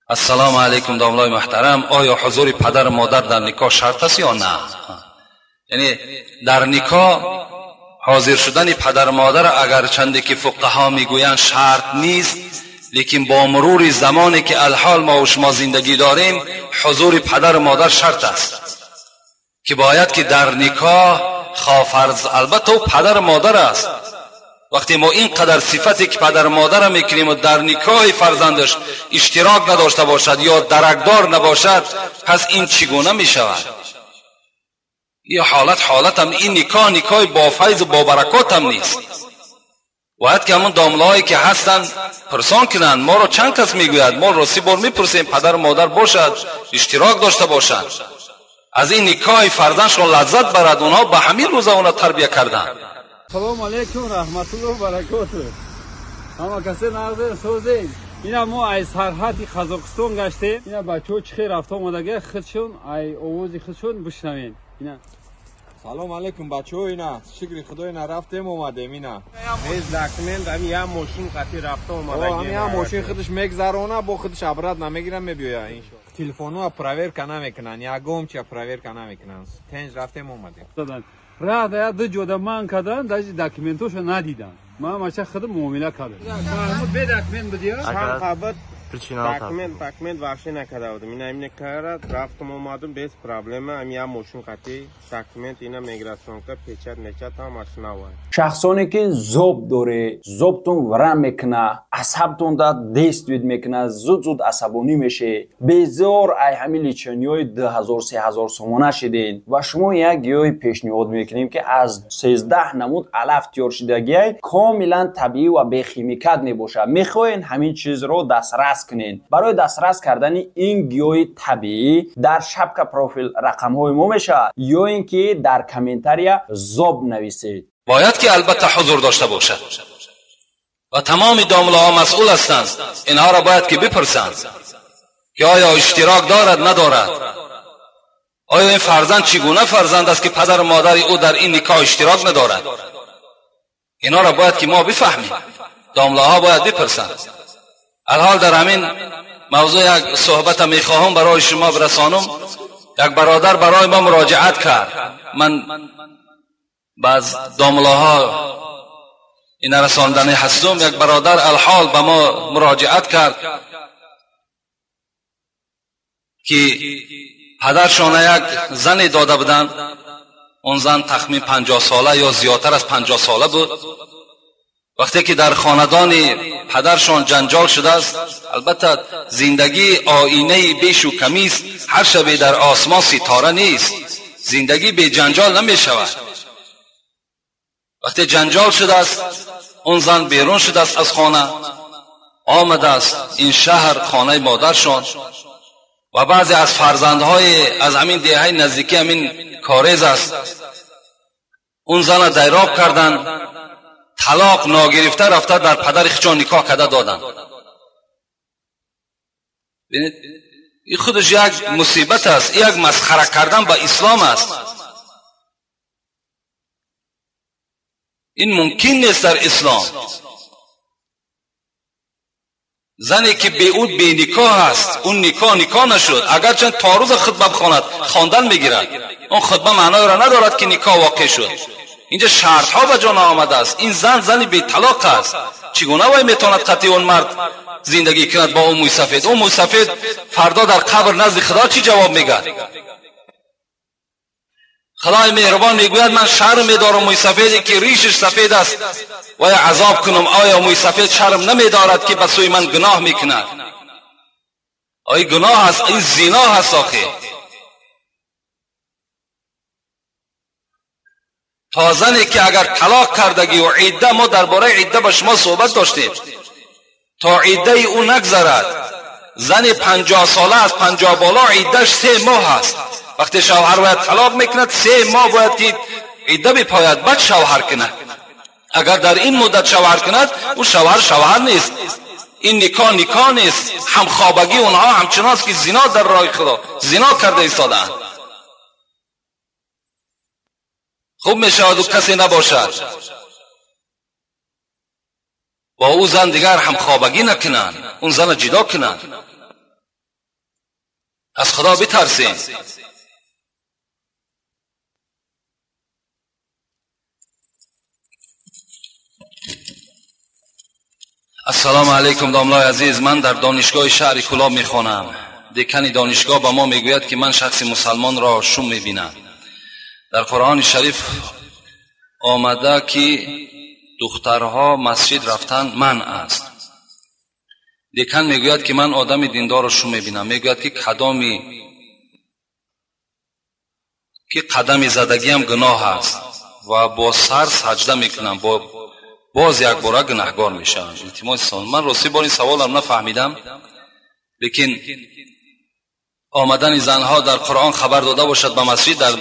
Ассалому алайкум домлаи муҳтарам. Оё ҳузури падару модар дар никоҳ шарт аст ё на? Яъне дар никоҳ ҳозир шудани падару модар агарчанде ки фуқаҳо мегӯянд шарт нест, лекин бо мурури замоне ки алҳол мо ва шумо зиндагӣ дорем, ҳузури падару модар шарт аст, ки бояд ки дар никоҳ фарз, албатта ӯ падару модар аст. Вақте мо ин қадар сифате ки падару модарро мекунем ва дар никоҳи фарзандаш иштирок надошта бошад ё даракдор набошад, пас ин чӣ гуна мешавад? Ин ҳолат ҳолатам, ин никоҳ никоҳи бо файзу бо баракотам нест. Бояд ки ҳамон домлаҳое ки ҳастанд пурсон кунанд. Моро чанд кас мегӯяд, мо рости бор мепурсем, падару модар бошад, иштирок дошта бошанд, аз ин никоҳи фарзандшон лаззат барад. Онҳо ба ҳамин рӯза онро тарбия карданд. Салом алейкум, раҳматуллоҳ баракоту. Ҳама касе нағзе созем. Ина мо ай сарҳади Қазоқистон гаштем. Ина бачаҳо чӣ хел рафта омадага, худшон ай овози худшон бишнавем. Ина салом алейкум бачаҳо, ина шукри худо, ина рафтем омадем. Ина без документ ами я мошин қати рафта омадагем. Ами я мошин худаш мегзарона, бо худаш обрат намегирам, мебиёя иншоаллоҳ. Телефонҳо проверка намекунанд, ягон чия проверка намекунанд. Тенҷ рафтем омадем. Рада я ду ҷода ман кардам, даже документошо надидам. Ман мача худам муомила кардам. Маҳмуд бе документ будия? Чанд қабат документ вообще накарда будам. Ина имне карад, рафтам омадам без проблема. Ами я мошин қати документ ина миграционка печат мечат ҳамаш нава. Шахсоне ки зоб доре, зобтон варам мекуна, асабтон да действует мекуна, зуд-зуд асабонӣ меше, безор ай ҳамин лечениҳои 2000-3000 сомона шиден ва шумо як гиёҳи пешниҳод мекунем, ки аз 13 намуд алаф тиёр шидагиай, комилан табиӣ ва бехимикат мебошад. Мехоҳен ҳамин чизро дастрас кунед. Барои дастрас кардани ин гиёҳи табиӣ дар шапка профил рақамҳои мо мешавад ё ин ки дар комментария зоб нависед. Бояд ки албатта ҳузур дошта бошад ва тамоми домлаҳо масъул ҳастанд. Инҳоро бояд ки бипурсанд, ки оё иштирок дорад надорад, оё ин фарзанд чӣ гуна фарзанд аст ки падару модари ӯ дар ин никоҳ иштирок надорад. Инҳоро бояд ки мо бифаҳмем, домлаҳо бояд бипурсанд. Алҳол дар ҳамин мавзӯъ як суҳбата мехоҳам барои шумо бирасонам. Як бародар барои мо муроҷиат кард. Ман баъз домлаҳо ина расондани ҳастум. Як бародар алҳол ба мо муроҷиат кард, ки падаршона як зане дода буданд. Он зан тахмин 50 сола ё зиёдтар аз 50 сола буд. Вақте ки дар хонадони падаршон ҷанҷол шудааст, албатта зиндагӣ оинаи бешу камист, ҳар шабе дар осмон ситора нест, зиндагӣ беҷанҷол намешавад. Вақте ҷанҷол шудааст, он зан берун шудааст аз хона, омадааст ин шаҳр хонаи модаршон ва баъзе аз фарзандҳои аз ҳамин деҳаи наздикӣ ҳамин корез аст, он зана дайроб карданд, талоқ ногирифта рафта дар падари худшон никоҳ карда доданд. Бинед, ин худаш як мусибат аст, як масхара кардан ба ислом аст. Ин мумкин нест дар ислом. Зане ки бе ӯ беникоҳ аст, он никоҳ никоҳ нашуд, агарчанд то рӯза хутба бихонад, хондан мегирад. Он хутба маъноеро надорад ки никоҳ воқеъ шуд. Инҷа шартҳо ба ҷо наомадааст. Ин зан зани беталоқ аст. Чӣ гуна вай метавонад қатъи он мард зиндагӣ кунад бо ӯ мӯйсафед? Ӯ мӯйсафед фардо дар қабр назди худо чӣ ҷавоб мегӯяд? Худои меҳрубон мегӯяд ман шарм медорам мӯйсафеде ки ришаш сафед аст вай азоб кунам. Оё мӯйсафед шарм намедорад ки ба сӯи ман гуноҳ мекунад? Ой гуноҳ аст, ин зино аст. Охир то зане ки агар талоқ кардагӣ ва идда, мо дар бораи идда ба шумо суҳбат доштем, то иддаи ӯ нагзарад, зани 50 сола аз 50 боло иддаш 3 моҳ аст. Вақте шавҳар бояд талоқ мекунад, 3 моҳ бояд ки идда бипояд, баъд шавҳар кунад. Агар дар ин муддат шавҳар кунад, ӯ шавҳар шавҳар нест, ин никоҳ никоҳ нест. Ҳамхобагӣ онҳо ҳамчунон аст ки зино дар роҳи худо зино карда истодаанд. Хуб мешавад ӯ касе набошад. با او زن دیگر همخوابگی نکنند، اون زن جدا کنند. از خدا بترسین. السلام علیکم داملای عزیز، من در دانشگاه شهر کلاب میخوانم. دکان دانشگاه به ما میگوید که من شخص مسلمان را شوم میبینم. در قرآن شریف آمده که دخترها مسجد رفتن منع است. دکان میگوید که من آدم دیندار را شوم میبینم. میگوید که قدم زدگیم گناه است و با سر سجده میکنم، با باز یک باره گناهگار میشم. التماس سوال. من راستی بار این سوالم نفهمیدم، لیکن آمدن زنها در قرآن خبر داده باشد به مسجد، در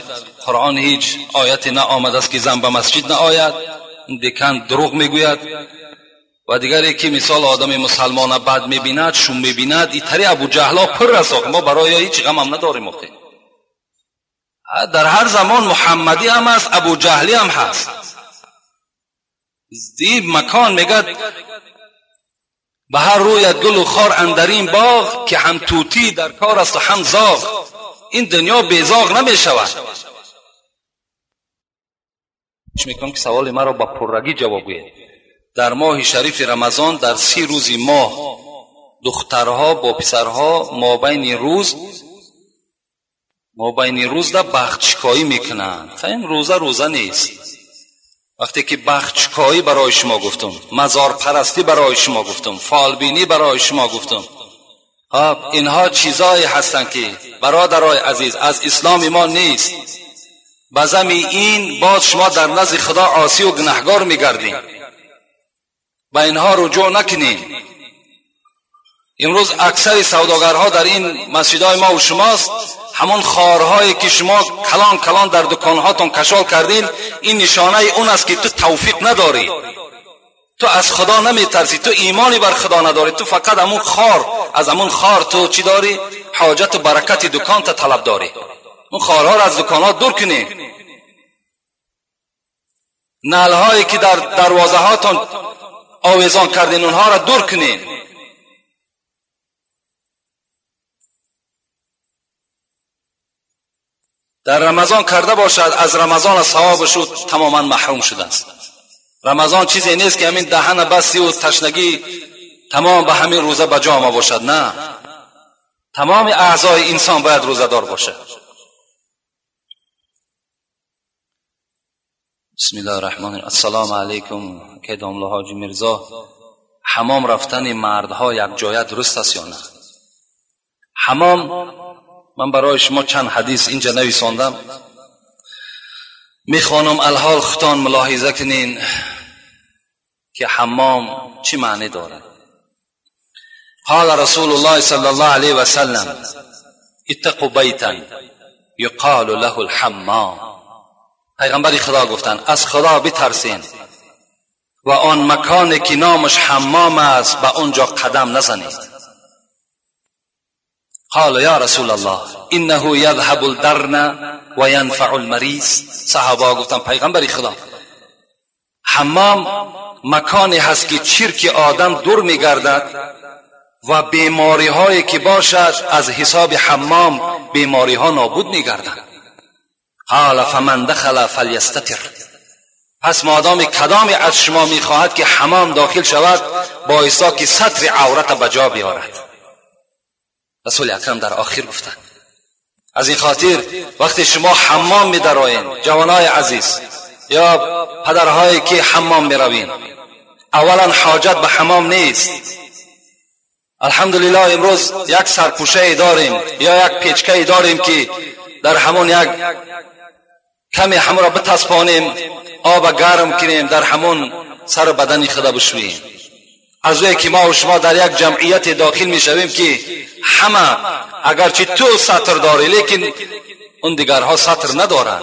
قرآن هیچ آیتی نه آمده است که زن به مسجد نه آید. این دکان دروغ میگوید. و دیگری که مثال آدم مسلمان بد میبیند، شوم میبیند، ایتری ابو جهلا پر است. ما برای هیچ غم هم نداریم. در هر زمان محمدی هم هست، ابو جهلی هم هست. دیب مکان میگد به هر رویت گل و خار اندرین باغ، که هم توتی در کار است و هم زاغ. این دنیا بی زاغ نمی شود. میکنم که سوال مرا با پررگی جواب گوید. در ماه شریف رمضان در 30 روز ماه دخترها با پسرها مابین روز در بختشکایی میکنند. این روزه روزه نیست. وقتی که بختشکایی برای شما گفتم، مزار پرستی برای شما گفتم، فالبینی برای شما گفتم، اینها چیزایی هستند که برادرای عزیز از اسلام ما نیست. بزمی این باز شما در نزد خدا عاصی و گناهگار میگردین. به اینها رجوع نکنین. امروز اکثر سوداگرها در این مسجدهای ما و شماست. همون خارهایی که شما کلان کلان در دکانهاتون کشال کردین، این نشانه اون است که تو توفیق نداری، تو از خدا نمیترسی، تو ایمانی بر خدا نداری، تو فقط همون خار، از همون خار تو چی داری؟ حاجت و برکت دکان تا طلب داری. اون خارها را از دکانها دور کنی. نعلهایی که در دروازه هاتون آویزان کردین اونها را دور کنین. در رمضان کرده باشد، از رمضان ثوابش تماما محروم شده است. رمضان چیزی نیست که همین دهن بستی و تشنگی تمام به همین روزه به جا باشد. نه، تمام اعضای انسان باید روزه دار باشد. بسم الله الرحمن الرحیم. السلام علیکم که داملا حاجی میرزا، حمام رفتن مردها یک جایه درست است یا نه؟ حمام، من برای شما چند حدیث اینجا نویساندم، میخوانم الحال خودتان ملاحظه کنین که حمام چی معنی دارد. قال رسول الله صلی الله علیه و سلم اتقوا بیتا یقال له الحمام. پیغمبر خدا گفتند از خدا بترسین و آن مکانی که نامش حمام است به آنجا قدم نزنید. قال یا رسول الله انه یذهب الدرن و ینفع المریض. صحابه گفتن پیغمبر خدا، حمام مکانی هست که چرک آدم دور میگردد و بیماری هایی که باشد از حساب حمام بیماری ها نابود میگردند. قال فمن دخل فلیستتر. پس مادام کدامی از شما میخواهد که حمام داخل شود بایستا که ستر عورت به جا بیارد. رسول اکرم در آخر گفتند. از این خاطر وقتی شما حمام میدرایین جوانای عزیز یا پدرهایی که حمام میروین، اولا حاجت به حمام نیست. الحمدلله امروز یک سرپوشه داریم یا یک پیچکه داریم که در همون یک کمی همون را بتسپانیم، آب گرم کنیم، در همون سر بدن خدا بشوییم. از وی که ما و شما در یک جمعیت داخل میشویم که همه اگرچه تو ستر داری لیکن اون دیگرها ستر ندارند،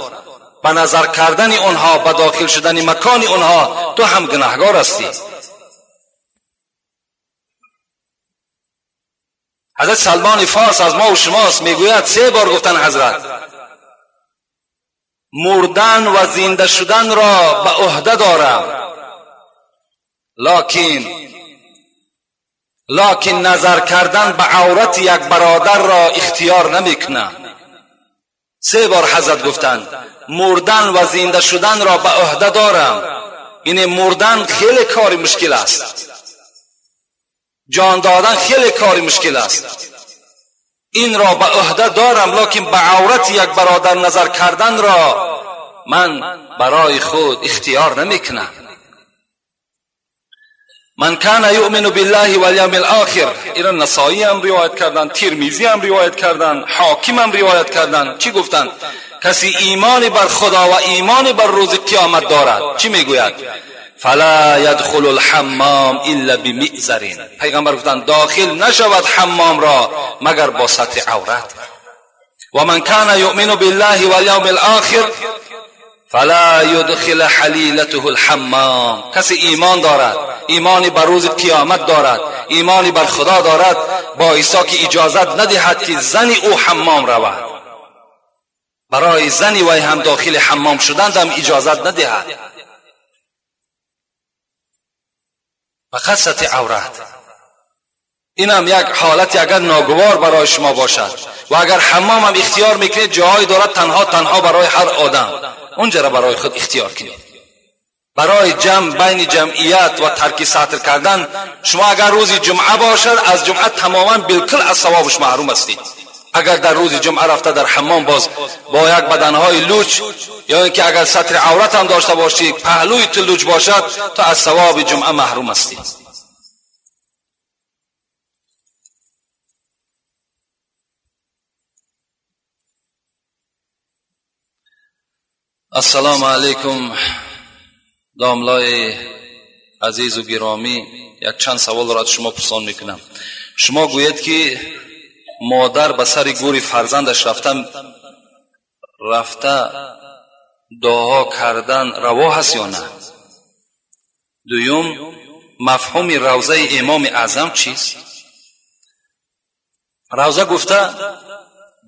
به نظر کردن اونها، به داخل شدن مکان اونها تو هم گناهگار هستی. حضرت سلمان فارس از ما و شماست، میگوید 3 بار گفتن حضرت مردن و زنده شدن را به عهده دارم، Лекин назар кардан ба аврати як бародар ро ихтиёр намекунам. Се бор ҳазрат гуфтанд: мурдан ва зинда шуданро ба уҳда дорам. Яъне мурдан хеле кори мушкил аст, ҷон додан хеле кори мушкил аст, инро ба уҳда дорам, лекин ба аврати як бародар назар карданро ман барои худ ихтиёр намекунам. من کان یؤمن بالله والیوم الاخر، ایران نسائی هم روایت کردن، ترمیزی هم روایت کردن، حاکم هم روایت کردن. چی گفتن؟ کسی ایمان بر خدا و ایمان بر روز قیامت دارد چی میگوید؟ فلا یدخل الحمام الا بمئزر. پیغمبر گفتن داخل نشود حمام را مگر با سطح عورت. و من کان یؤمن بالله والیوم الاخر فلا یدخل حلیلته الحمام. کسی ایمان دارد، ایمانی بر روز قیامت دارد، ایمانی بر خدا دارد، با عیسی که اجازت ندهد که زن او حمام رود. برای زنی وی هم داخل حمام شدن هم اجازت ندهد. فقط سطح عورت. این هم یک حالت اگر ناگوار برای شما باشد و اگر حمام هم اختیار میکنید، جاهای دارد تنها تنها برای هر آدم، اونجا را برای خود اختیار کنید. برای جمع بین جمعیت و ترک سطر کردن، شما اگر روز جمعه باشد از جمعه تماما بالکل از ثوابش محروم هستید. اگر در روز جمعه رفته در حمام باز با یک بدنهای لوچ، یا اینکه اگر ستر عورت هم داشته باشی پهلوی تو لوچ باشد، تو از ثواب جمعه محروم هستید. السلام علیکم داملای عزیز و گرامی، یک چند سوال را از شما پرسان میکنم. شما گوید که مادر به سر گور فرزندش رفته دعا کردن روا هست یا نه؟ دوم، مفهوم روضه امام اعظم چیست؟ روضه گفته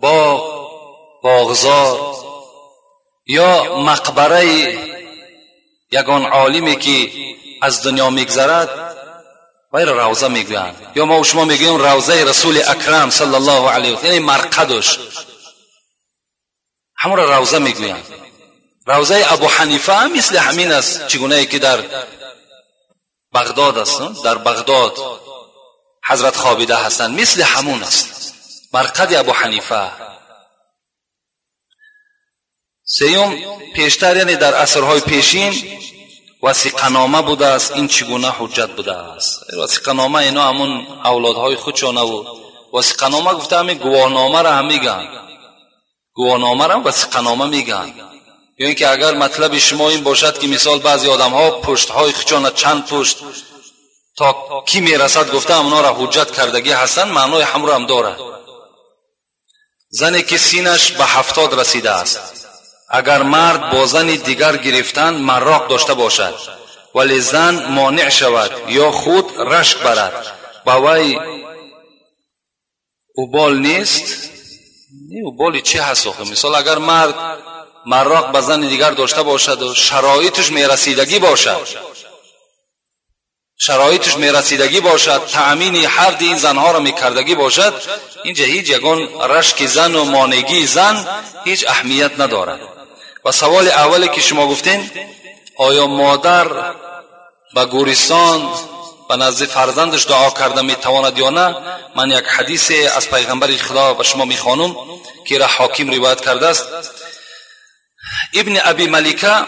باغ، باغزار یا مقبره یگان عالمی که از دنیا میگذرد وی را روضه میگویند. یا ما و شما میگوییم روضه رسول اکرم صلی الله علیه و، یعنی مرقدش، همون را روضه میگویند. روضه ابو حنیفه هم مثل همین است، چگونه که در بغداد است، در بغداد حضرت خوابیده هستند، مثل همون است مرقد ابو حنیفه. سیوم، پیشتر یعنی در عصرهای پیشین وثیقه‌نامه بوده است، این چگونه حجت بوده است؟ وثیقه‌نامه اینا همون اولادهای خودشانه و وثیقه‌نامه گفته همین گواهنامه را هم میگن، گواهنامه را وثیقه‌نامه میگن. یا اینکه اگر مطلب شما این باشد که مثال بعضی آدم‌ها پشت‌های خودشان چند پشت تا کی میرسد گفته همونا را حجت کردگی هستند، معنای هم را هم داره. زنی که سینش به 70 رسیده است، اگر مرد با زن دیگر گرفتن مراق داشته باشد ولی زن مانع شود یا خود رشک برد، با وی اوبال نیست؟ نه، اوبالی چی هست آخه؟ مثال اگر مرد مراق به زن دیگر داشته باشد و شرایطش میرسیدگی باشد، شرایطش میرسیدگی باشد، تأمین هر این زنها را میکردگی باشد، اینجا هیچ یگان رشک زن و مانگی زن هیچ اهمیت ندارد. و سوال اولی که شما گفتین، آیا مادر به گورستان به نزد فرزندش دعا کرده میتواند یا نه؟ من یک حدیث از پیغمبر خدا به شما میخوانم که را حاکم روایت کرده است. ابن ابی ملیکه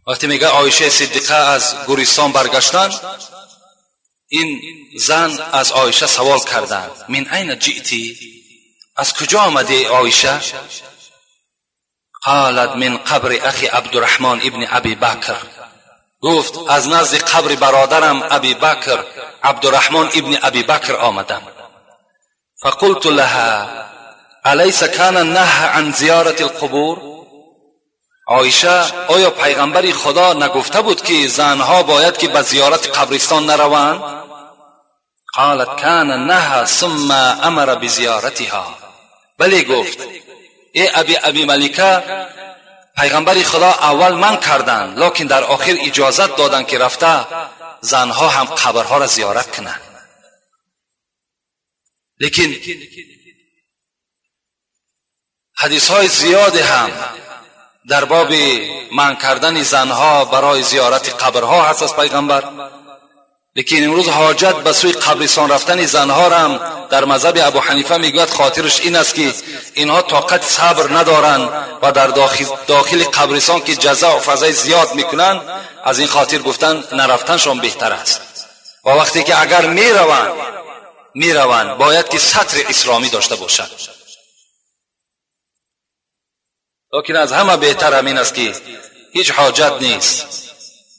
وقتی میگه عایشه صدیقه از گورستان برگشتن، این زن از عایشه سوال کردند: من این جئتی؟ از کجا آمدی عایشه؟ قالت من قبر اخی عبدالرحمن ابن ابی بکر. گفت از نزد قبر برادرم ابی بکر، عبدالرحمن ابن ابی بکر آمدم. فقلت لها الیس کان نهی عن زیارت القبور؟ عایشه آیا پیغمبر خدا نگفته بود که زنها باید که به زیارت قبرستان نروند؟ قالت کان نهی ثم امر بزیارتها. بله، گفت ای ابی ملیکه، پیغمبر خدا اول من کردند، لکن در آخر اجازت دادند که رفته زنها هم قبرها را زیارت کنند. لیکن حدیث های زیاد هم در باب من کردن زنها برای زیارت قبرها هست از پیغمبر. لیکن امروز حاجت به سوی قبرستان رفتن زنها را هم در مذهب ابو حنیفه میگوید خاطرش این است که اینها طاقت صبر ندارند و در داخل قبرستان که جزا و فضای زیاد میکنند، از این خاطر گفتن نرفتنشان بهتر است. و وقتی که اگر میروند باید که ستر اسلامی داشته باشند. لیکن از همه بهتر همین است که هیچ حاجت نیست،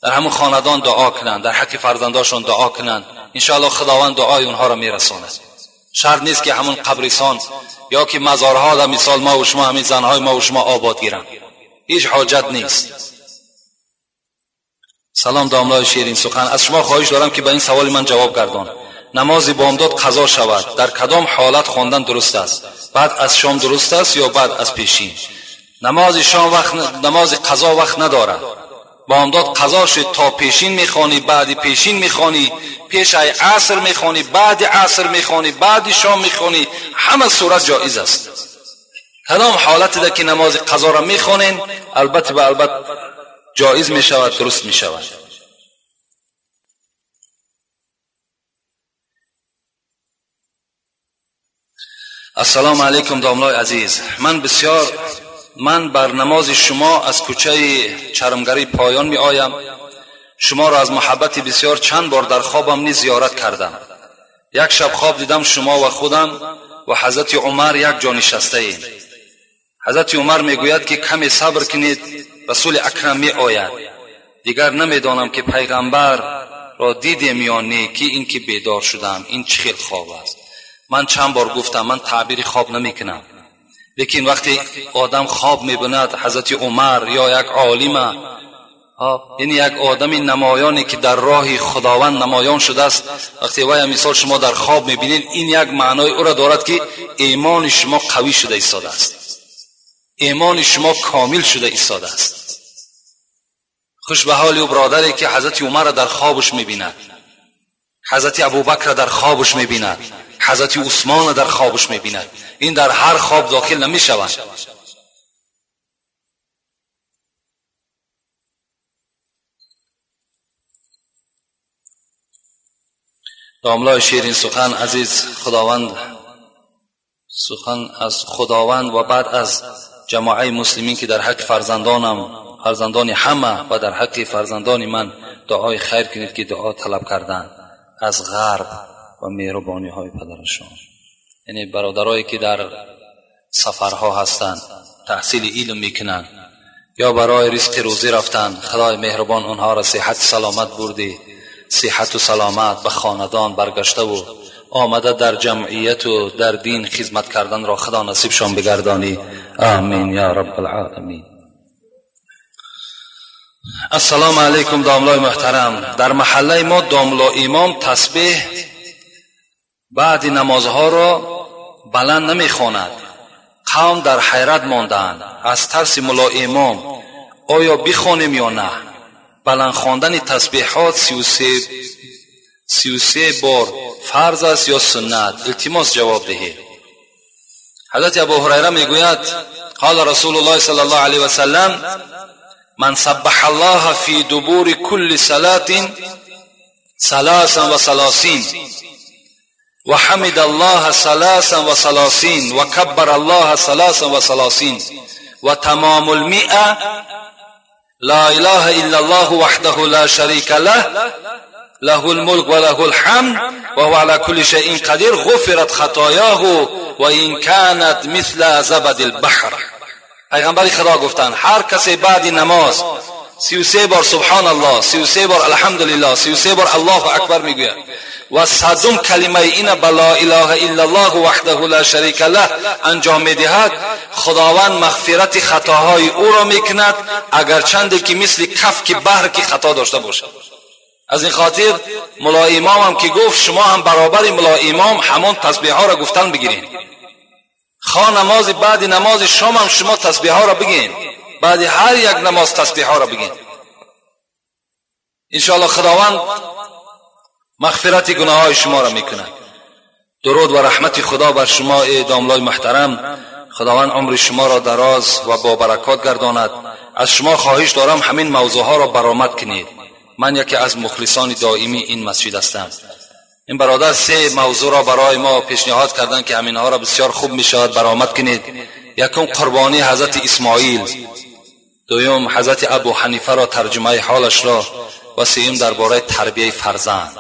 در همون خاندان دعا کنند، در حق فرزنداشون دعا کنند، انشاءالله خداوند دعای اونها را میرساند. شرط نیست که همون قبرستان یا که مزارها در مثال ما و شما همین زنهای ما و شما آباد گیرند، هیچ حاجت نیست. سلام داملای شیرین سخن، از شما خواهش دارم که به این سوال من جواب گردان. نماز بامداد قضا شود در کدام حالت خواندن درست است؟ بعد از شام درست است یا بعد از پیشین؟ نماز شام وقت، نماز قضا وقت ندارد. بامداد قضا شد تا پیشین میخوانی، بعد پیشین میخوانی، پیش ای عصر میخوانی، بعد عصر میخوانی، بعد شام میخوانی، همه صورت جایز است. کدام حالت ده که نماز قضا را میخوانین البته به البته جایز میشود، درست میشود. السلام علیکم داملای عزیز، من بر نماز شما از کوچه چرمگری پایان می آیم. شما را از محبت بسیار چند بار در خوابم نیز زیارت کردم. یک شب خواب دیدم شما و خودم و حضرت عمر یک جا نشسته ایم. حضرت عمر می گوید که کمی صبر کنید، رسول اکرم می آید. دیگر نمی دانم که پیغمبر را دیدیم یا نه، که این که بیدار شدم این چه خیل خواب است. من چند بار گفتم من تعبیر خواب نمی کنم، لیکن وقتی آدم خواب میبیند حضرت عمر یا یک عالمه، یعنی یک آدم نمایانی که در راه خداوند نمایان شده است، وقتی وای مثال شما در خواب میبینید، این یک معنای او را دارد که ایمان شما قوی شده ایستاده است، ایمان شما کامل شده ایستاده است. خوش به حال او برادری که حضرت عمر را در خوابش میبیند، حضرت ابوبکر را در خوابش میبیند، حضرت عثمان در خوابش میبیند. این در هر خواب داخل نمیشوند. داملای شیرین سخن عزیز، خداوند سخن از خداوند و بعد از جماعه مسلمین که در حق فرزندانم، فرزندان همه و در حق فرزندان من دعای خیر کنید که دعا طلب کردن از غرب و مهربانی های پدرشان. یعنی برادرایی که در سفرها هستند، تحصیل علم میکنند یا برای رزق روزی رفتن، خدای مهربان آنها را صحت سلامت بردی، صحت و سلامت به خاندان برگشته و آمده در جمعیت و در دین خدمت کردن را خدا نصیبشان بگردانی. آمین یا رب العالمین. السلام علیکم داملای محترم، در محله ما داملا امام تسبیح بعد نمازها را بلند نمیخواند. قوم در حیرت ماندند از ترس ملا امام، آیا بخوانیم یا نه؟ بلند خواندن تسبیحات 33 بار فرض است یا سنت؟ التماس جواب دهید. حضرت ابو هریره میگوید قال رسول الله صلی الله علیه و سلم من سبح الله فی دبور کل صلاة 33 و حمد الله 33 و کبر الله 33 و تمام المئة لا اله الا الله وحده لا شریک له له الملك وله الحمد وهو على كل شيء قدیر غفرت خطایاه و این كانت مثل زبد البحر. پیغمبر خدا گفتند هر کسی بعد نماز 33 بار سبحان الله، 33 بار الحمدلله، 33 بار الله اکبر میگوید و صدم کلمه این بلا اله الا الله وحده لا شریک له انجام میدهد، خداوند مغفرت خطاهای او را میکند اگرچند که مثل کف که بحر که خطا داشته باشد. از این خاطر ملا امام هم که گفت شما هم برابر ملا امام همان تسبیح ها را گفتن بگیرین. خواه نماز بعد نماز شام هم شما تسبیح ها را بگین، بعد هر یک نماز تسبیح ها را بگین. انشاءالله خداوند مغفرت گناه های شما را میکنه. درود و رحمت خدا بر شما ای داملای محترم. خداوند عمر شما را دراز و با برکات گرداند. از شما خواهش دارم همین موضوع ها را برآمد کنید. من یکی از مخلصان دائمی این مسجد هستم. این برادر سه موضوع را برای ما پیشنهاد کردند که همینها را بسیار خوب میشود برآمد کنید. یکم قربانی حضرت اسماعیل، دوم حضرت ابو حنیفه را ترجمه حالش را، و سوم درباره تربیه فرزند.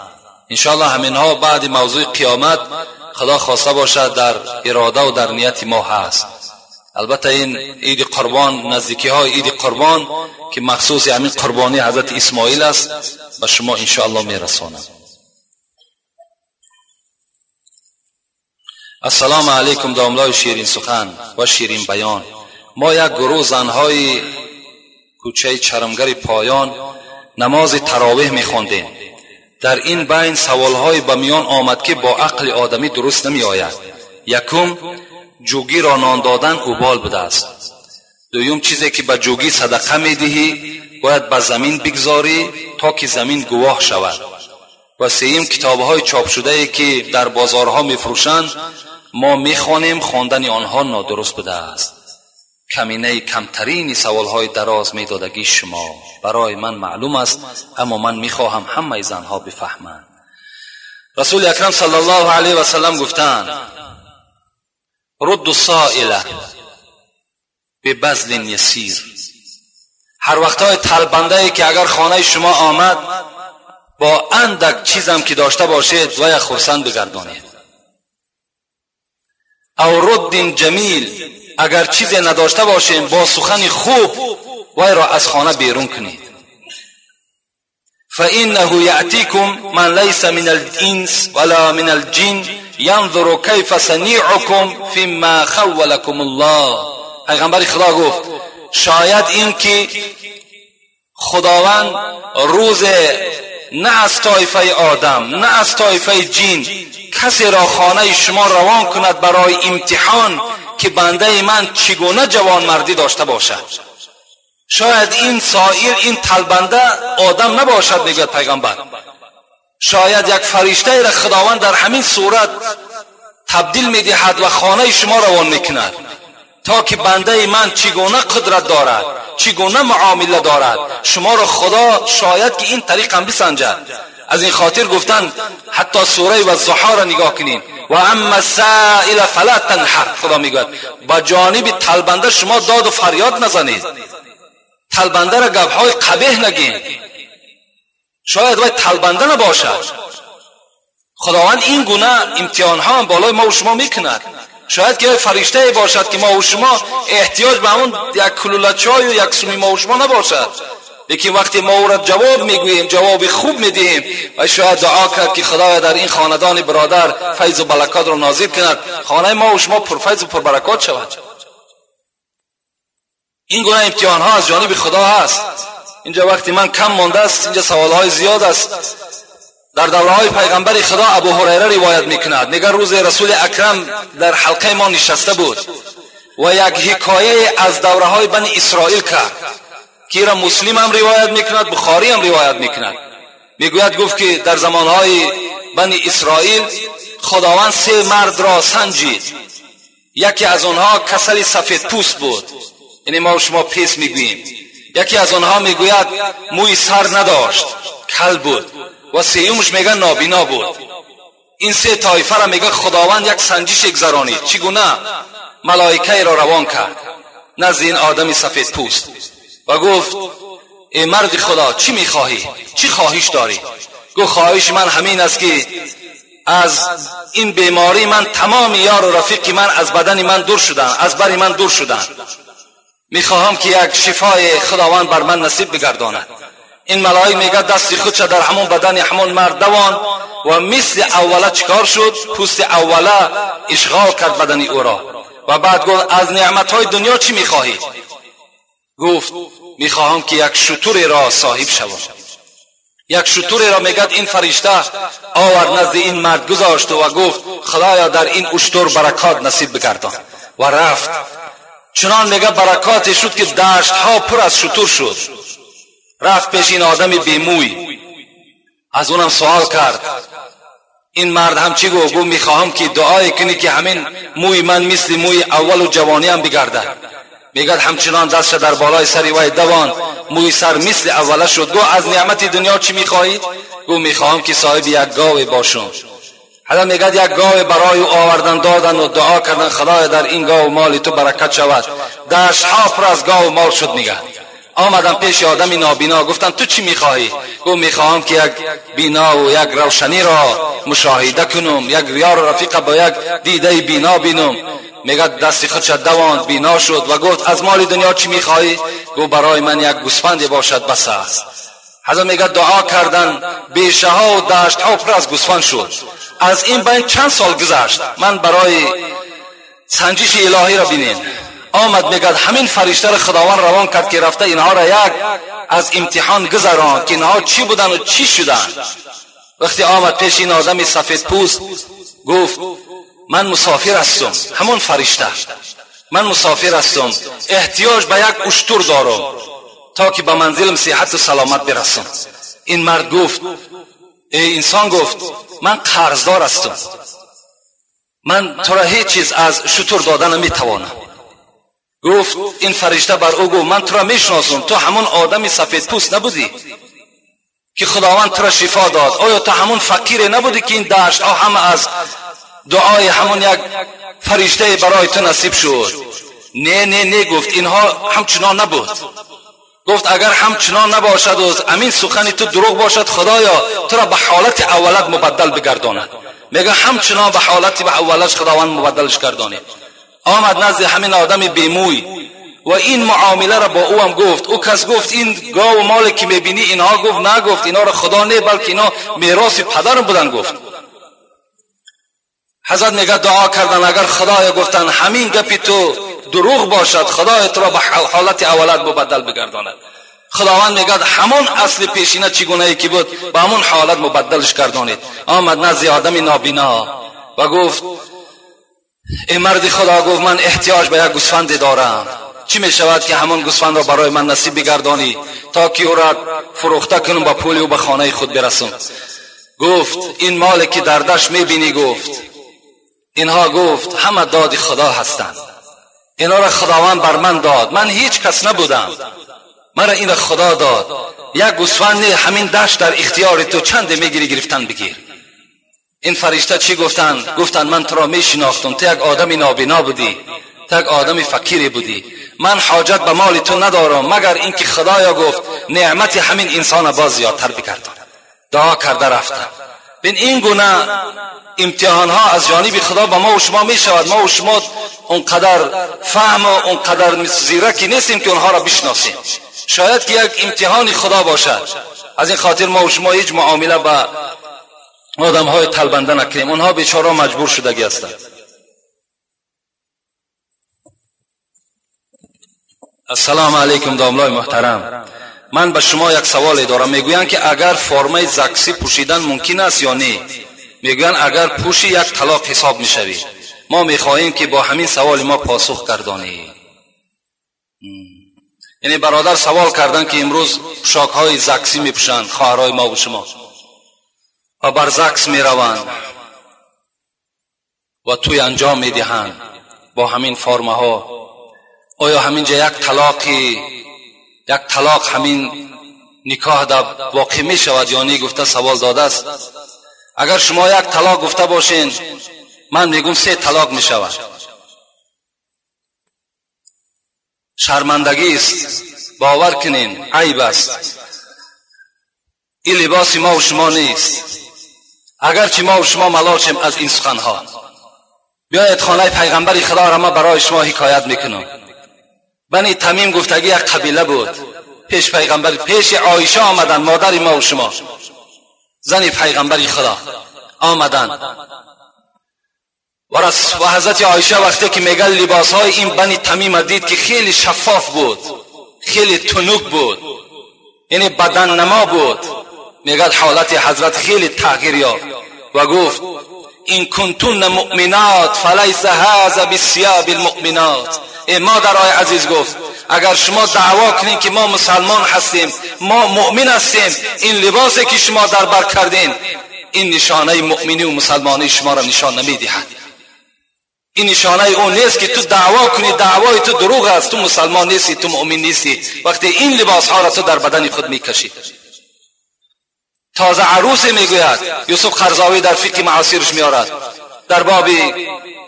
انشاءالله همینها بعد موضوع قیامت خدا خواسته باشد در اراده و در نیت ما هست. البته این عید قربان، نزدیکی های عید قربان که مخصوص همین قربانی حضرت اسماعیل است، به شما انشاءالله میرسانم. السلام علیکم داملای شیرین سخن و شیرین بیان. ما یک گروه زنهای کوچه چرمگر پایان نماز تراویح میخواندیم. در این بین سوالهای به میان آمد که با عقل آدمی درست نمی آید. یکم، جوگی را نان دادن اوبال بوده است. دوم، چیزی که به جوگی صدقه می دهی باید به زمین بگذاری تا که زمین گواه شود. و سوم، کتابهای چاپ شده ای که در بازارها می فروشند ما می خوانیم، خواندن آنها نادرست بوده است. کمینه کمترین سوالهای دراز میدادگی شما برای من معلوم است، اما من میخواهم همه زنها بفهمند. رسول اکرم صلی الله علیه و سلم گفتند: رد السائل ببذل یسیر. هر وقتهای طلبنده ای که اگر خانه شما آمد، با اندک چیزم که داشته باشید و یک خرسند بگردانید. او رد جمیل، اگر چیزی نداشته باشیم با سخن خوب وی را از خانه بیرون کنید. فإنه یأتیکم من لیس من الانس ولا من الجن ینظر کیف صنیعکم فیما خولکم الله. پیغمبر خدا گفت شاید این که خداوند روز نه از طایفه آدم نه از طایفه جن کسی را خانه شما روان کند برای امتحان که بنده من چگونه جوانمردی داشته باشد. شاید این سائل، این طلبنده آدم نباشد، میگوید پیغمبر. شاید یک فرشته را خداوند در همین صورت تبدیل میدهد و خانه شما روان میکند تا که بنده من چگونه قدرت دارد، چگونه معامله دارد. شما را خدا شاید که این طریق هم بسنجد. از این خاطر گفتن حتی سوره و الضحی را نگاه کنین، و اما السائل فلا تنحر. خدا میگوید با جانب طلبنده شما داد و فریاد نزنید، طلبنده را گپهای قبیح نگین، شاید وای طلبنده نباشد. خداوند این گونه امتحان ها هم بالای ما و شما میکند. شاید که فرشته باشد که ما و شما احتیاج به اون یک کلوله چای و یک سومی ما و شما نباشد، لیکن وقتی ما او را جواب میگوییم، جواب خوب میدهیم، و شاید دعا کرد که خدایا در این خاندان برادر فیض و برکات را نازل کند، خانه ما و شما پرفیض و پربرکات شود. این گونه امتحان ها از جانب خدا هست. اینجا وقتی من کم مانده است، اینجا سوال های زیاد است. در دوره های پیغمبر خدا ابو هریره روایت میکند، میگه روز رسول اکرم در حلقه ما نشسته بود و یک حکایه از دوره های بنی اسرائیل کرد که را مسلم هم روایت میکند، بخاری هم روایت میکند. میگوید گفت که در زمانهای بنی اسرائیل خداوند سه مرد را سنجید. یکی از آنها کسل سفید پوست بود، یعنی ما و شما پیس میگوییم. یکی از آنها میگوید موی سر نداشت، کل بود، و سیومش میگه نابینا بود. این سه طایفه را میگه خداوند یک سنجش گذرانید. چگونه؟ ملائکه را روان کرد نزد این آدم سفید پوست و گفت ای مرد خدا چی میخواهی؟ چی خواهش داری؟ گفت خواهش من همین است که از این بیماری من تمام یار و رفیق من از بدن من دور شدن، از بر من دور شدن. میخواهم که یک شفای خداوند بر من نصیب بگرداند. این ملائک میگه دست خودش در همون بدن همون مرد دوان و مثل اوله چیکار شد؟ پوست اوله اشغال کرد بدن او را. و بعد گفت از نعمتهای دنیا چی میخواهی؟ گفت میخواهم که یک شتر را صاحب شوم. یک شتر را میگد این فرشته آورد نزد این مرد گذاشت و گفت خدایا در این اشتر برکات نصیب بگردان. و رفت. چنان میگه برکاتی شد که دشت ها پر از شتر شد. رفت پیش این آدم بیموی، از اونم سوال کرد. این مرد هم چی گفت؟ گفت میخواهم که دعای کنی که همین موی من مثل موی اول و جوانی هم بگردد. میگه همچنان دستش در بالای سر وی دوان، موی سر مثل اوله شد. گفت از نعمت دنیا چی میخواهی؟ گفت میخواهم که صاحب یک گاو باشم. حالا میگه یک گاو برای او آوردن دادن و دعا کردن خدای در این گاو مال تو برکت شود. دشت ها پر از گاو مال شد. میگه آمدم پیش آدم نابینا، گفتم تو چی میخواهی؟ گفت میخواهم که یک بینا و یک روشنی را مشاهده کنم، یک یار و رفیق با یک دیده بینا بینم. میگه دست خودش دواند، بینا شد و گفت از مال دنیا چی میخواهی؟ گفت برای من یک گوسفند باشد بس است. حضرت میگه دعا کردن، بیشه ها و دشت ها پر از گوسفند شد. از این بین چند سال گذشت. من برای سنجش الهی را بینین آمد. میگه همین فرشته را خداوند روان کرد که رفته اینها را یک از امتحان گذران که اینها چی بودن و چی شدن. وقتی آمد پیش این آدم سفید پوست، گفت من مسافر هستم، همون فرشته، من مسافر هستم، احتیاج به یک اشتر دارم تا که به منزلم صحت و سلامت برسم. این مرد گفت، ای انسان، گفت من قرضدار هستم، من تو را هیچ چیز از شتر دادن نمیتوانم. گفت این فرشته بر او گفت من تو را میشناسم، تو همون آدم سفید پوست نبودی که خداوند تو را شفا داد؟ آیا تو همون فقیر نبودی که این دشت ها هم از دعای همون یک فرشته برای تو نصیب شد؟ نه نه نه، گفت اینها همچنان نبود. گفت اگر همچنان نباشد و امین سخنی تو دروغ باشد، خدایا تو را به حالت اولت مبدل بگرداند. میگه همچنان به حالت به اولش خداوند مبدلش گردانید. آمد نزد همین آدم بیموی و این معامله را با او هم گفت. او کس گفت این گاو و مال که میبینی اینها؟ گفت نه، گفت اینا را خدا نه، بلکه اینا میراث پدرم بودن. گفت حضرت میگه دعا کردن، اگر خدایا گفتن همین گپی تو دروغ باشد، خدای تو را به حالت اولت مبدل بگرداند. خداوند میگه همون اصل پیشینه چگونه ای که بود به همون حالت مبدلش گردانید. آمد نزد آدم نابینا و گفت ای مرد خدا، گفت من احتیاج به یک گوسفند دارم، چی می شود که همون گوسفند را برای من نصیب بگردانی تا که او را فروخته کنم با پول او به خانه خود برسم. گفت این مال که در دشت میبینی، گفت اینها، گفت همه داد خدا هستند، اینا را خداوند بر من داد، من هیچ کس نبودم، مرا این خدا داد. یک گوسفند همین دشت در اختیار تو، چند میگیری گرفتن بگیر. این فرشته چی گفتن؟ گفتن من تو را میشناختم، تو یک آدم نابینا بودی، تو یک آدم فقیری بودی، من حاجت به مال تو ندارم مگر اینکه خدایا گفت نعمت همین انسان باز زیادتر بگردان. دعا کرده رفتن. بین این گونه امتحان ها از جانب خدا به ما و شما می شود. ما و شما اونقدر فهم و اونقدر زیرکی نیستیم که اونها را بشناسیم. شاید که یک امتحان خدا باشد. از این خاطر ما و شما هیچ معامله با آدم های تلبنده نکنیم. اونها بیچاره مجبور شدگی هستند. السلام علیکم داملای محترم، من به شما یک سوال دارم. میگویند که اگر فرمه زکسی پوشیدن ممکن است یا نه؟ میگویند اگر پوشی یک طلاق حساب میشوی. ما میخواهیم که با همین سوال ما پاسخ گردانی. یعنی برادر سوال کردن که امروز پوشاک های زکسی میپوشند خواهرای ما و شما و بر زکس میروند و توی انجام میدهند با همین فرمه ها، آیا همینجا یک طلاق همین نکاح در واقع می شود یا نه؟ گفته سوال داده است. اگر شما یک طلاق گفته باشین، من میگم 3 طلاق می شود. شرمندگی است، باور کنین عیب است. این لباس ما و شما نیست، اگرچه ما و شما ملال از این سخنها. بیاید خانه پیغمبر خدا را ما برای شما حکایت میکنم. بنی تمیم گفتگی یک قبیله بود. پیش پیغمبر، پیش عایشه آمدن، مادر ما و شما، زن پیغمبر خدا آمدن و حضرت عایشه وقتی که میگه لباس های این بنی تمیم دید که خیلی شفاف بود، خیلی تنک بود، یعنی بدن نما بود، میگه حالت حضرت خیلی تغییر یافت و گفت این کنتون مؤمنات فلیس هذا بثياب المؤمنات. ای مادرای عزیز گفت اگر شما دعوا کنین که ما مسلمان هستیم، ما مؤمن هستیم، این لباسی که شما در بر کردین این نشانه مؤمنی و مسلمانی شما را نشان نمیدهد. این نشانه اون نیست که تو دعوا کنی، دعوای تو دروغ است، تو مسلمان نیستی، تو مؤمن نیستی وقتی این لباس ها را تو در بدن خود میکشی. تازه عروس میگوید، یوسف قرضاوی در فقه معاصرش میارد در باب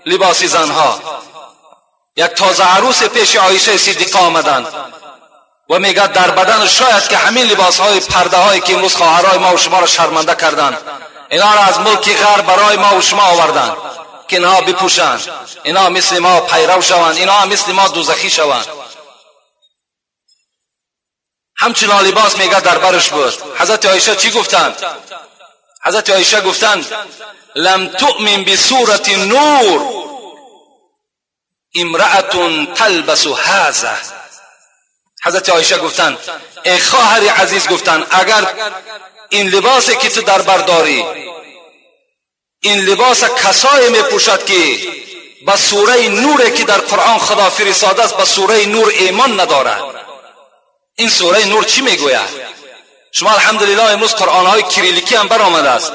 لباس زنها، یک تازه عروس پیش عایشه صدیقه آمدند و میگه در بدن شاید که همین لباس های پرده هایی که امروز خواهرای ما و شما را شرمنده کردند، اینا را از ملک غرب برای ما و شما آوردند که اینها بپوشند، اینا مثل ما پیرو شوند، اینا مثل ما دوزخی شوند. همچنان لباس میگه در برش بود. حضرت عایشه چی گفتند؟ حضرت عایشه گفتند لم تؤمن بسورة النور امرأة تلبس هذا. حضرت عایشه گفتند ای خواهر عزیز، گفتند اگر این لباسی که تو در بر داری، این لباس کسایی میپوشد که به سوره نور که در قرآن خدا فرستاده است به سوره نور ایمان ندارد. این سوره نور چی میگوید؟ شما الحمدلله امروز قرآن های کریلیکی هم برآمده است.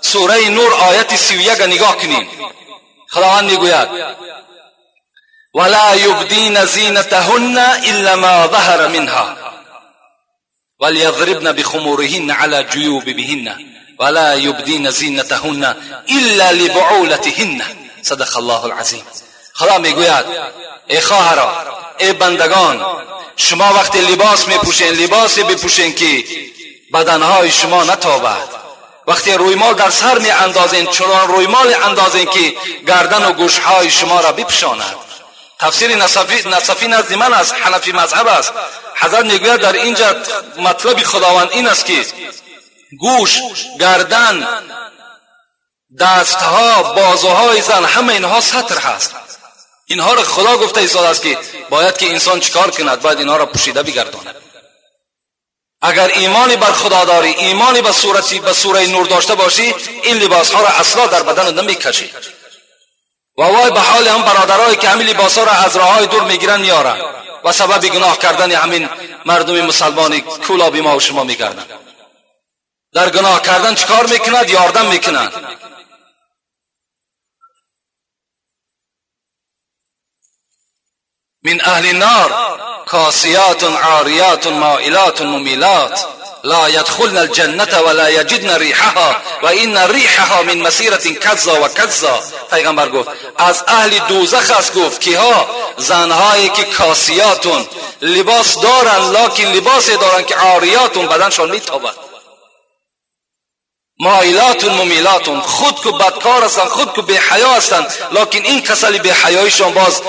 سوره نور آیت 31 نگاه کنیم. خداوند میگوید ولا يبدين زينتهن إلا ما ظهر منها وليضربن بخمورهن على جيوبهن ولا يبدين زينتهن إلا لبعولتهن. صدق الله العظیم. خدا میگوید ای خواهرا، ای بندگان، شما وقتی لباس میپوشین لباسی بپوشین که بدنهای شما نتابد. وقتی رویمال در سر می اندازین چنان رویمال اندازین که گردن و گوشهای شما را بپوشاند. تفسیر نصفی نزد من است، حنفی مذهب است. حضرت میگوید در اینجا مطلب خداوند این است که گوش، گردن، دستها، بازوهای زن، همه اینها ستر هست. اینها را خدا گفته ایستاده است که باید که انسان چیکار کند؟ باید اینها را پوشیده بگرداند. اگر ایمانی بر خدا داری، ایمانی به سوره نور داشته باشی، این لباس ها را اصلا در بدن نمیکشی. و وای به حال هم برادرایی که همین لباس ها را از راههای دور میگیرن میارن و سبب گناه کردن همین مردم مسلمانی کولابی ما و شما میگردن. در گناه کردن چیکار میکند؟ یاردم میکنند. من اهل النار کاسیات عاریات مائلات ممیلات لا يدخلن الجنة ولا يجدن ريحها وإن ريحها من مسيرة كذا وكذا. پیغمبر گفت از اهل دوزخ است. گفت کیها؟ زنهایی که کاسیاتون، لباس دارن لکن لباسی دارن که عاریاتون، بدنشان میتابد، مایلاتون ممیلاتون، خود که بدکار هستند، خود که بی حیا هستند، لکن این کسل بی حیایشان باز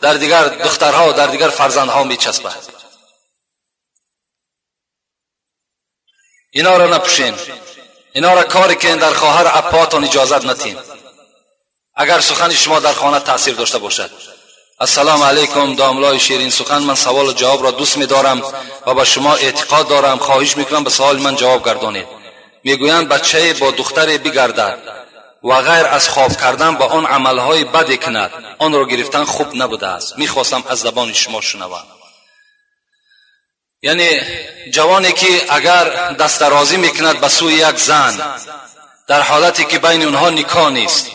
در دیگر دخترها و در دیگر فرزندها میچسبد. اینا را نپوشین، اینا را کاری که در خواهر اپاتان اجازت نتین اگر سخن شما در خانه تاثیر داشته باشد. السلام علیکم داملای شیرین سخن، من سوال و جواب را دوست می‌دارم و به شما اعتقاد دارم. خواهش میکنم به سوال من جواب گردانید. میگویند بچه با دختر بگردد و غیر از خواب کردن با آن عملهای بد کند، آن را گرفتن خوب نبوده است. میخواستم از زبان شما شنوم. یعنی جوانی که اگر دست درازی میکند به سوی یک زن در حالتی که بین اونها نکاح نیست،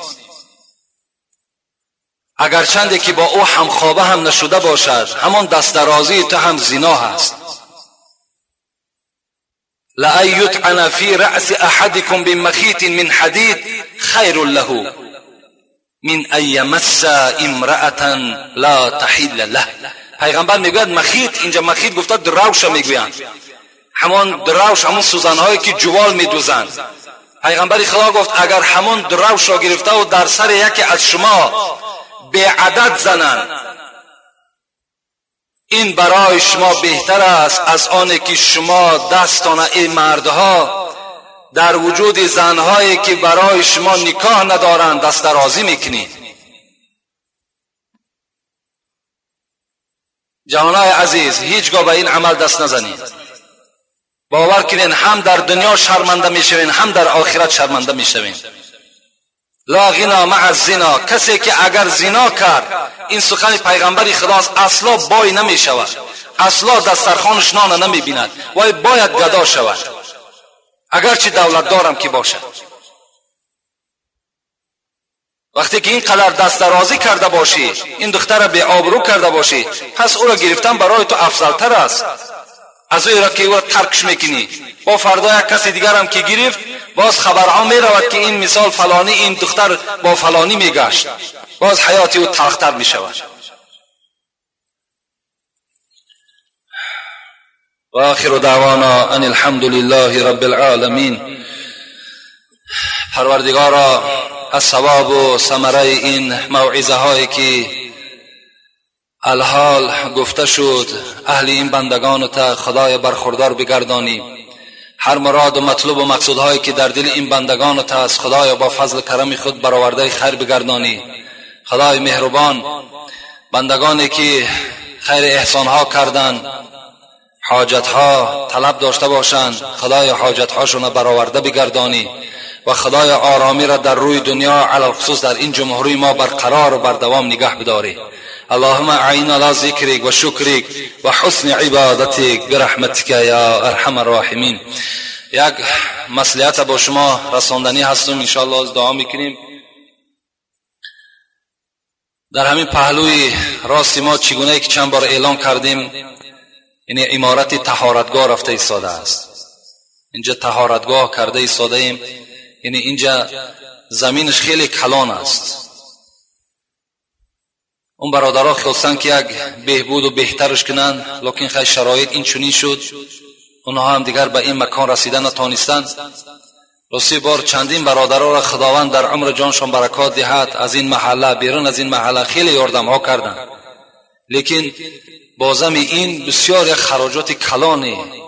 اگر چندی که با او همخوابه هم نشده باشد، همان دست درازی تو هم زنا هست. لأن يطعن في رأس أحدكم بمخيط من حديد خير له من أن يمس امرأة لا تحل له. پیغمبر میگوید مخیط، اینجا مخیط گفته دروش میگویند، همان دروش، همون سوزنهایی که جوال میدوزند. پیغمبر خدا گفت اگر همان دروش را گرفته و در سر یکی از شما به عدد زنند، این برای شما بهتر است از آن که شما دستان ای مردها در وجود زنهایی که برای شما نکاح ندارند دست درازی میکنید. جوانای عزیز، هیچگاه به این عمل دست نزنید. باور کنین هم در دنیا شرمنده میشوین، هم در آخرت شرمنده میشوین. لا غنا مع الزنا، کسی که اگر زنا کرد، این سخن پیغمبر خداست، اصلا بای نمی شود، اصلا دسترخوانش نان نمی بیند، وای باید گدا شود، اگرچه دولت دارم که باشد. وقتی که اینقدر دست درازی کرده باشی، این دختر را بی آبرو کرده باشی، پس او را گرفتن برای تو افضلتر است از او را که او را ترکش میکنی. با فردا یک کسی دیگر هم که گرفت، باز خبرها می رود که این مثال فلانی، این دختر با فلانی می گشت، باز حیات او تلختر می شود. و آخر دعوانا ان الحمد لله رب العالمین. پروردگارا، از ثواب و ثمره این موعظه هایی که الحال گفته شد، اهل این بندگان تا خدای برخوردار بگردانی. هر مراد و مطلوب و مقصودهایی که در دل این بندگان تا از خدای با فضل کرم خود برآورده خیر بگردانی. خدای مهربان، بندگانی که خیر احسانها کردند، حاجتها طلب داشته باشند، خدای حاجتهاشون برآورده بگردانی و خدای آرامی را در روی دنیا، علی الخصوص در این جمهوری ما، برقرار و بردوام نگه بداری. اللهم اعنا على ذکرک و شکرک و حسن عبادتک برحمتک یا ارحم الراحمین. یک مصلحت با شما رساندنی هستم، انشاءالله از دعا میکنیم. در همین پهلوی راست ما، چگونه که چند بار اعلام کردیم، یعنی عمارت طهارتگاه رفته ایستاده است. اینجا طهارتگاه کرده ایستاده ایم، یعنی اینجا زمینش خیلی کلان است. اون برادرها خواستن که یک بهبود و بهترش کنن، لکن خیلی شرایط این چنین شد، اونها هم دیگر به این مکان رسیدن نتانستند. راستی بار چندین برادرها را خداوند در عمر جانشان برکات دهد، از این محله، بیرون از این محله خیلی یاردم ها کردند، لیکن بازم این بسیار یک خراجات کلانی